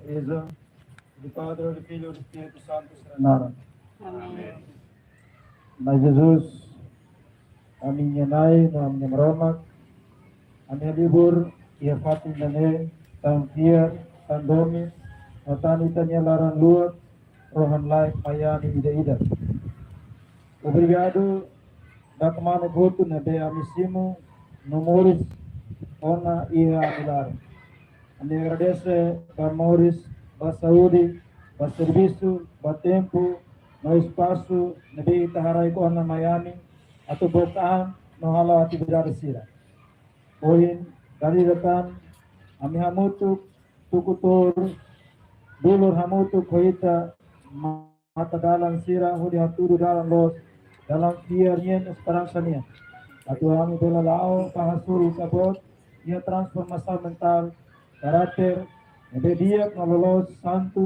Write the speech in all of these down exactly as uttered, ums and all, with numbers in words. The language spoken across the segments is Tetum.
Igreja, do Padre, do Filho, do Espírito Santo, sira-nia naran. Amén. Na'i Jesus, ami-nia Na'i no ami-nia Maromak, ami halibur iha fatin ida-ne'e, tan fiar, tan domin, no tan ita-nia laran-luak, rohan-laek Maiani ida-idak. Obrigadu ba kmanek hotu ne'ebé ami simu no moris ona iha ami laran. Ami agradese ba moris, ba saúde, ba servisu, ba tempu, no espasu ne'ebé ita haraik ona mai ami, atu book an no hala'o atividade sira. Ohin, dala ida tan, ami hamutuk, tuku tuur, dulur hamutuk ho ita, ma- matadalan sira hodi hatudu dalan loos, dalan fiar nian, esperansa nian. Atu ami bele la'o ba hasoru ita-boot iha transformasaun mentál, karakter, ne'ebé di'ak no loloos santu,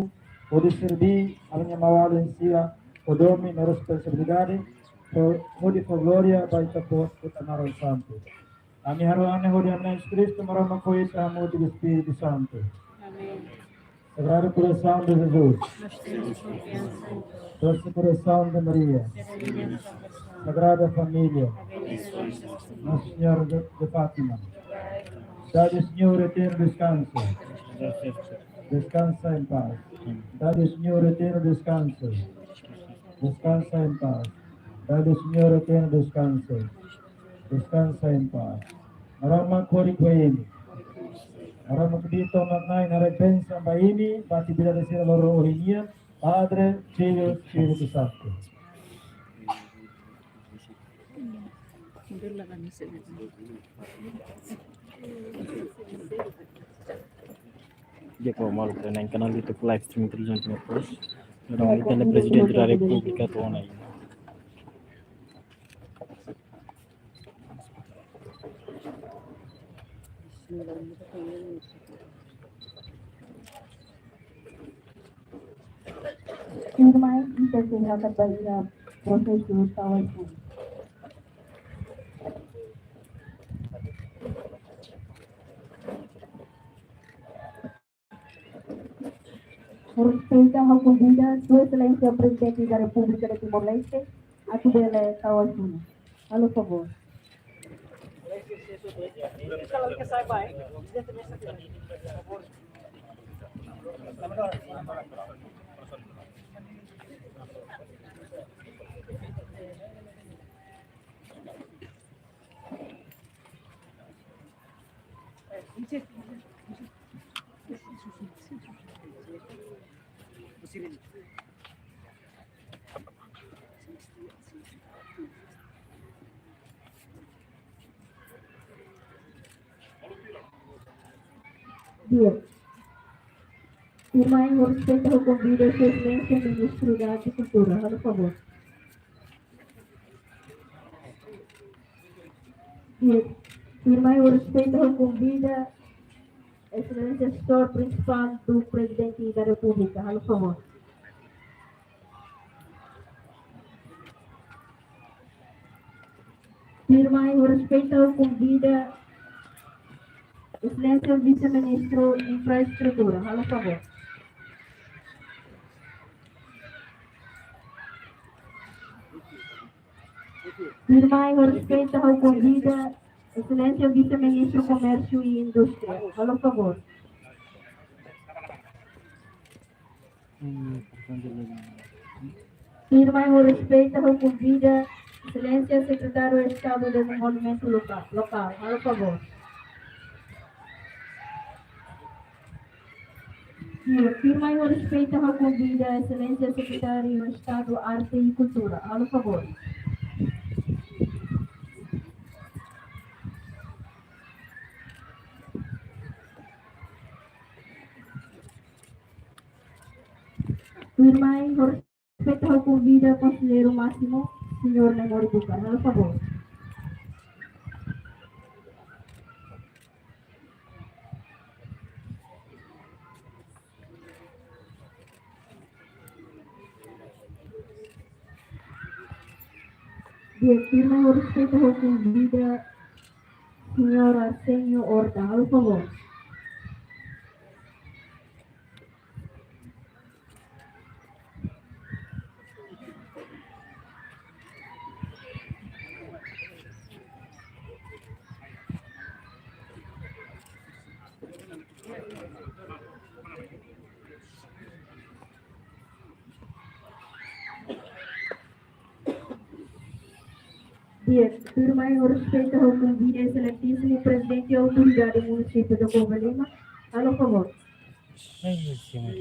hodi serví ami-nia maun-alin sira ho domin no responsabilidade, ho, hodi fó glória ba ita-boot ho ita-nia naran santu. Ami harohan ne'e hodi Na'i Jesus Kristu, Maromak ho ita, hamutuk ho Espíritu Santu. Amén. Sagrado Coração de Jesus. Nós temos confiança em ti. Doce Coração de Maria. Serve nossa oração. Sagrada Família. Abençoa nossa Nossa Senhora de, de Fátima. Dai, Senhor, eterno descanso. Descansa em paz. Dai, Senhor, eterno descanso. Descansa em paz. Dai, Senhor, eterno descanso. Descansa em paz. Maromak korik ba imi. Maromak kbiit tomak Na'i, haraik bensaun ba imi, ba atividade sira loron ohin nian, Padre, Filho, Espíritu Santo. Di'ak, maluk, iha kanál YouTube live streaming Televizaun Timor Post. Entaun, ita-nia Prezidente da Repúblika to'o ona. Tuirmai, ita sei hakat ba iha prosesu tau ai-fuan. Ho respeitu, ha'u konvida Sua Exelénsia Prezidente da Repúblika de Timor-Leste atu bele tau ai-fuan. Halo favór. Di'ak. Tuirmai, ho respeitu, ha'u konvida Sua Exelénsia Ministru da Agrikultura. Halo favór. Di'ak. Tuirmai, ho respeitu, ha'u konvida Exelénsia Asesór Prinsipál do Prezidente da Repúblika. Halo favór. Tuirmai, ho respeitu, ha'u konvida Exelénsia Vise-Ministru Infraestrutura. Halo favór. Tuirmai, ho respeitu, ha'u konvida Exelénsia Vise-Ministru Komérsiu i Indústria. Halo favór. Tuirmai, ho respeitu, ha'u konvida Exelénsia Sekretáriu Estadu Dezenvolvimentu Loka-, Lokál. Halo favór. Tuirmai, ho respeitu, ha'u konvida Exelénsia Sekretáriu Estadu Arte i Kultura. Halo favór. Tuirmai, ho respeitu, ha'u konvida Konselleiru Másimu, Señór Nemori Bucar. Halo favór. Di'ak, tuirmai, ho respeitu, ha'u konvida Señór Arsénio Horta. Halo favór. Di'ak, tuirmai ha'u respeita, ha'u konvida Exelentísimu Prezidente Autoridade Munisípiu de Covalima, halo favór. Ai, Senhor.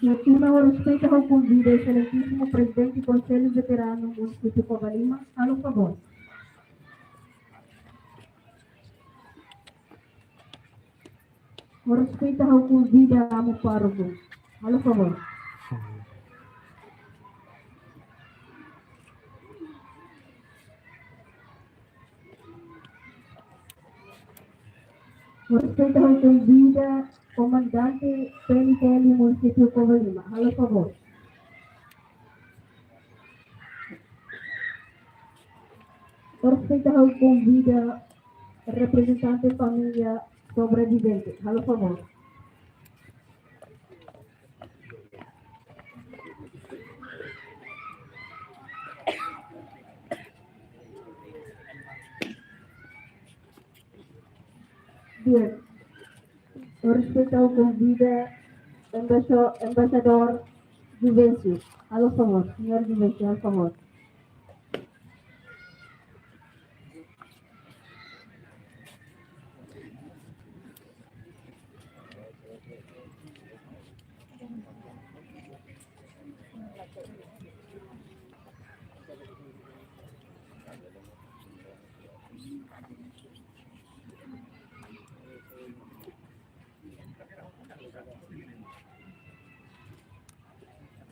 Di'ak, tuirmai ha'u respeita, ha'u konvida Exelentísimu Prezidente Konsellu Veteranu Munisípiu Covalima, halo favór. Ha'u respeita, ha'u konvida Amu Pároku, halo favór. Ha'u respeita, ha'u konvida Komandante P N T L Munisípiu Covalima, halo favór. Ha'u respeita, ha'u konvida reprezentante família sobrevivente, halo favór. Di'ak, ha'u respeita, ha'u konvida Embaixo-, Embaixadór Juvencio, halo favór, Señór Juvencio, halo favór.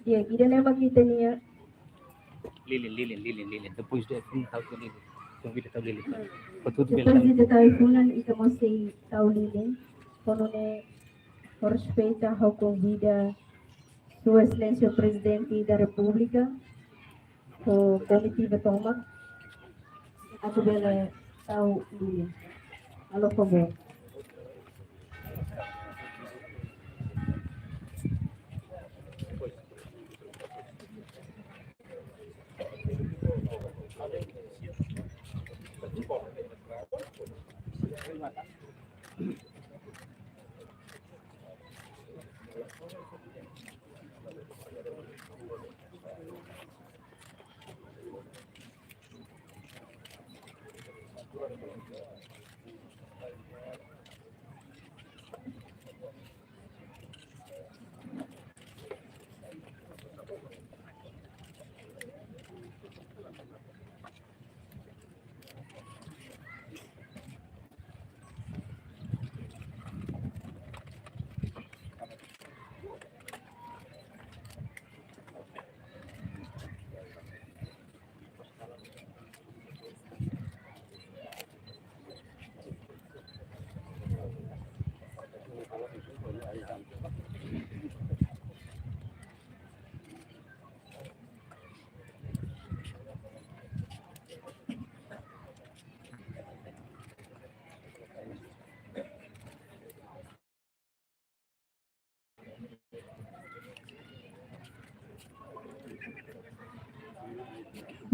Di'ak, ida-ne'e mak ita-nia. Lilin, lilin, lilin, lilin. Depois de, hum, tau ke lilin. Konvida tau lilin. Depois de tau ai-funan, ita mós sei tau lilin. Ho nune'e, ha'u respeita, ha'u konvida Sua Exelénsia Prezidente da Repúblika, ho komitiva tomak, atu bele tau lilin. Halo favór.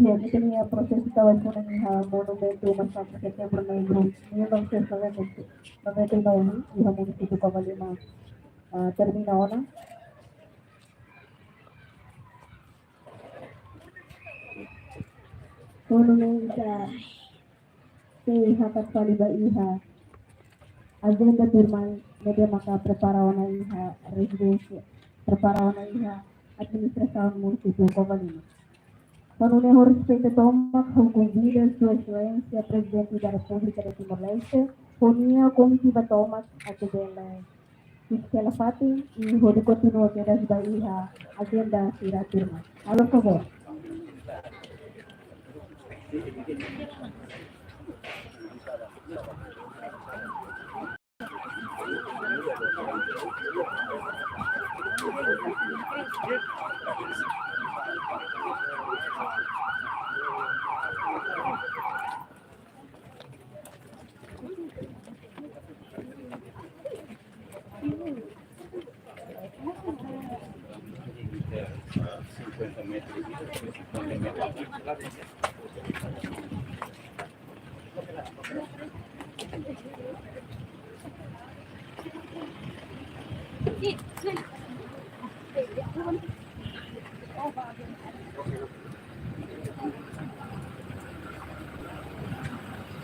Di'ak, ita-nia prosesu tau ai-funan iha Monumentu Masakre Setembru Negru mil novecentos e noventa e nove, iha Munisípiu Covalima, ah, termina ona. Ho nune'e ita sei hakat fali ba iha ajenda tuirmai ne'ebé maka prepara ona iha rezidénsia, prepara ona iha administrasaun Munisípiu Covalima. Ho nune'e ha'u respeita tomak, ha'u konvida Sua Exelénsia Prezidente da Repúblika de Timor-Leste, ho nia komitiva tomak atu bele iha hela fatin i hodi kontinua kedas ba iha ajenda sira tuirmai. Halo favór.